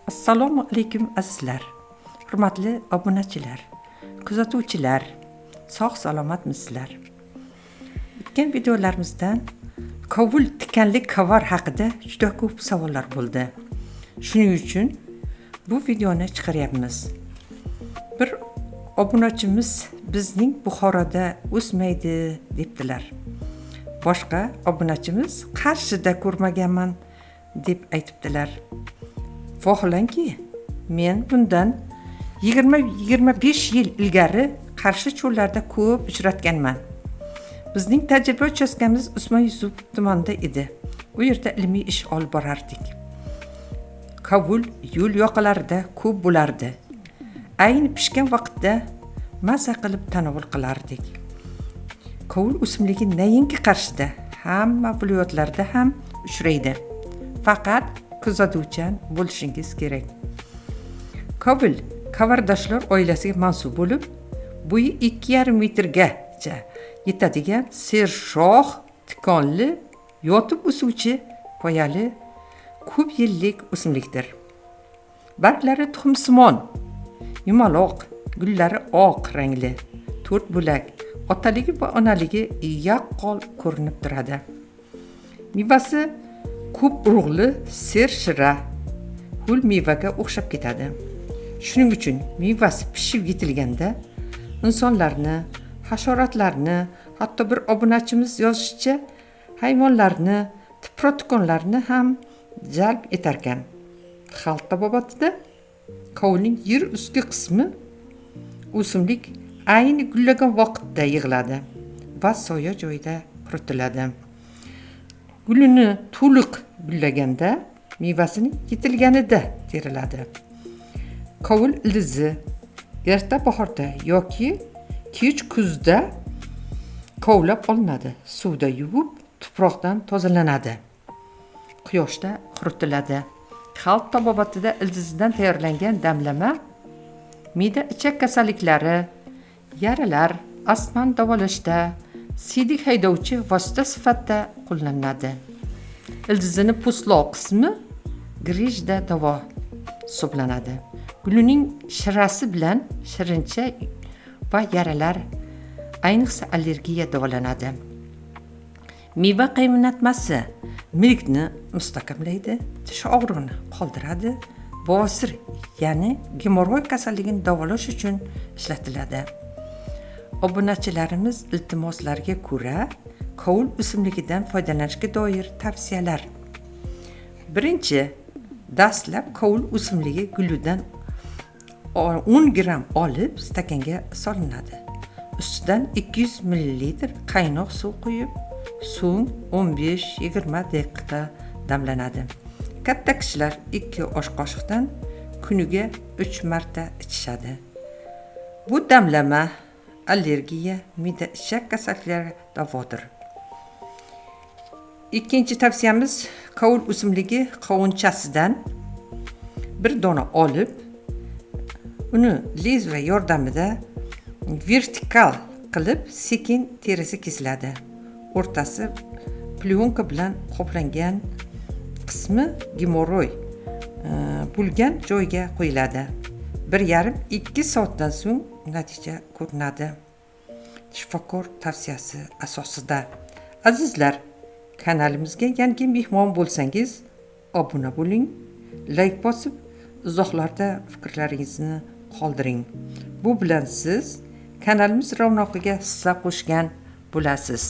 Assalomu alaykum azizlar, hurmatli obunachilar, kuzatuvchilar, sog' salomatmisizlar? O'tgan videolarimizdan kovul tikanli kavar haqida juda ko'p savollar bo'ldi. Shuning uchun bu videoni chiqaryapmiz. Bir obunachimiz bizning Buxoroda o'smaydi debdilar. Boshqa obunachimiz Qarshida ko'rmaganman deb aytibdilar. Vaholanki, men bundan 20-25 yil ilgari Qarshi cho'llarida ko'p uchratganman. Bizning tajriba uchastkamiz Usmon Yusuf tumanida edi. U yerda ilmiy ish olib borardik. Kovul yo'l yoqalarida ko'p bo'lardi. Ayni pishgan vaqtda maza qilib tanovul qilardik. Kovul o'simligi nainki Qarshida, hamma viloyatlarda ham uchraydi. Faqat kuzatuvchan bo'lishingiz kerak. Kovul kavardoshlar oilasiga mansub bo'lib, bo'yi 2,5 metrgacha yetadigan sershox, tikonli, yotib o'suvchi poyali ko'p yillik o'simlikdir. Barglari tuxumsimon, yumaloq, gullari oq rangli, to'rt bo'lak, otaligi va onaligi yaqqol ko'rinib turadi. Mevasi ko'p urug'li, sershira, ho'l mevaga o'xshab ketadi. Shuning uchun mevasi pishib yetilganda insonlarni, hasharotlarni, hatto bir obunachimiz yozishicha, hayvonlarni, tiprotikonlarni ham jalb etarkan. Xalq tabobatida kovulning yer ustki qismi o'simlik ayni gullagan vaqtda yig'iladi va soya joyida quritiladi. Gulini to'liq gullaganda, mevasini yetilganida teriladi. Kovul ildizi erta bahorda yoki kech kuzda kovlab olinadi. Suvda yuvib, tuproqdan tozalanadi. Quyoshda quritiladi. Xalq tabobatida ildizidan tayyorlangan damlama me'da ichak kasalliklari, yaralar, astmani davolashda siydik haydovchi vosita sifatida qo'llaniladi. Ildizini po'stloq qismi grijda davo hisoblanadi. Gulining shirasi bilan shirincha va yaralar, ayniqsa allergiya davolanadi. Meva qaynatmasi milkni mustahkamlaydi, tish og'rig'ini qoldiradi, bovasir, ya'ni gemorroy kasalligini davolash uchun ishlatiladi. Obunachilarimiz iltimoslariga ko'ra kovul o'simligidan foydalanishga doir tavsiyalar. Birinchi, dastlab kovul o'simligi gulidan 10 gramm olib stakanga solinadi. Ustidan 200 millilitr qaynoq suv quyib, so'ng 15-20 daqiqa damlanadi. Katta kishilar 2 osh qoshiqdan kuniga 3 marta ichishadi. Bu damlama allergiya, me'da ichak kasalliklariga davodir. Ikkinchi tavsiyamiz: kovul o'simligi qovunchasidan bir dona olib, uni lezva yordamida vertikal qilib sekin terisi kesiladi. O'rtasi plyonka bilan qoplangan qismi gemorroy bo'lgan joyga qo'yiladi. 1,5-2 soatdan so'ng natija ko'rinadi. Shifokor tavsiyasi asosida. Azizlar, kanalimizga yangi mehmon bo'lsangiz, obuna bo'ling, layk bosib, izohlarda fikrlaringizni qoldiring. Bu bilan siz kanalimiz ravnoqiga hissa qo'shgan bo'lasiz.